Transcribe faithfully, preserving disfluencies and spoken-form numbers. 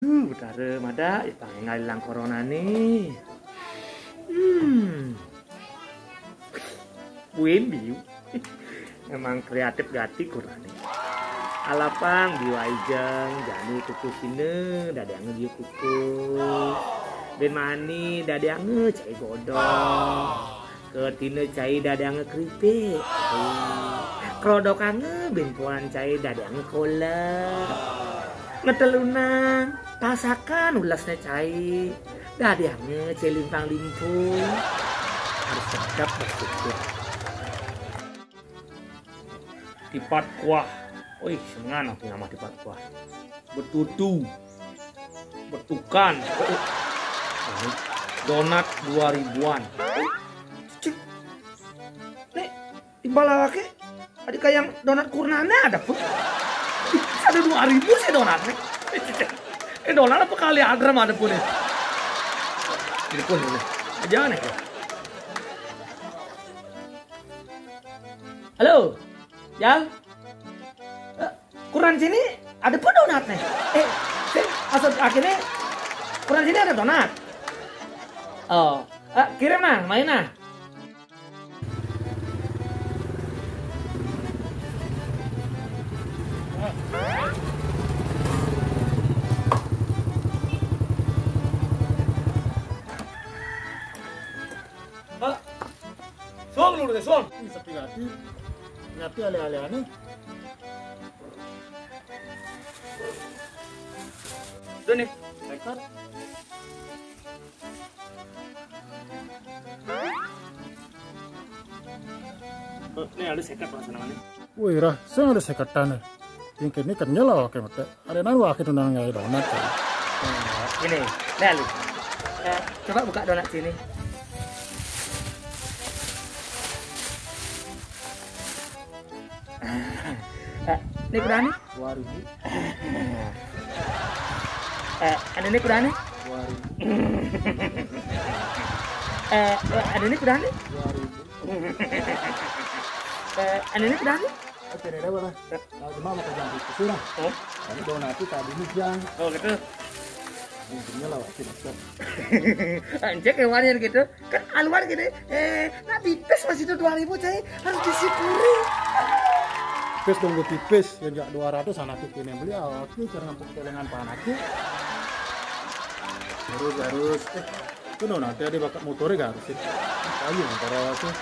Huh, betara madak, ya, pangéngal ilang coronané. Hmm. Buin biu. Memang kreatif gati coronané. Alapang biu aijeng, jani kukusina, dadianga biu kukus. Bin mani, dadianga cai godong. Ketina cai, dadianga keripik. Krodokanga bin puan cai, dadianga kolek. Ngetelunang, tasakan ulesné cai, dadianga cai lintang-lintung. Harus sedep bersyukur. Tipat kuah. Oi, sengan aku nama tipat kuah. Betutu. Betukan. Donat dua ribuan. Cik. Nih, di bala aké, ada kayang donat coronané ada pun. Ada dua ribu sih donatné. Eh, donat apa kali adram ada pun nih. Ini pun ini. Jangan ya. Halo. Jal. Eh, coronané ada pun donatné. Eh, sing, maksud akéné coronané ada donat. Oh, eh, kirim nah, main nah. Pak, suang dulu deh, suang. Ih, sepi hati. Nyati alé-alé ané. Udah nih, record. Nih, ada sekat pasangannya. Wih, Rah, sing ada sekatan. Yang kini kenyal lah, oke, mete. Ada nan wakil tunang ngai donat. Ini, nih lu. Eh, coba buka donat sini. Eh, ini berani? Dua ribu. Eh, ada ini berani? Dua ribu. Eh, ada ini berani? Dua ribu. Eh, ada ini berani? Oke, deh, boleh. Nah, cuma mau kerjaan itu sih, Bang. Oh? Tadi donat itu tadi nih, Jang. Oh, gitu. Untungnya lewat sini, Bang. Anjir, kayak wajar gitu. Kan aluan gini, eh, nak pipis masih itu dua ribu, cai. Harus disyukuri. Pipis dong, gue pipis. Ya, jak dua ratus anak itu nih beli, ah, oke, jangan ngempuk celengan panak ya. Harus, harus. Eh, itu no, nanti ada bakat motornya gak harus sih. Ayo, motor awas sih.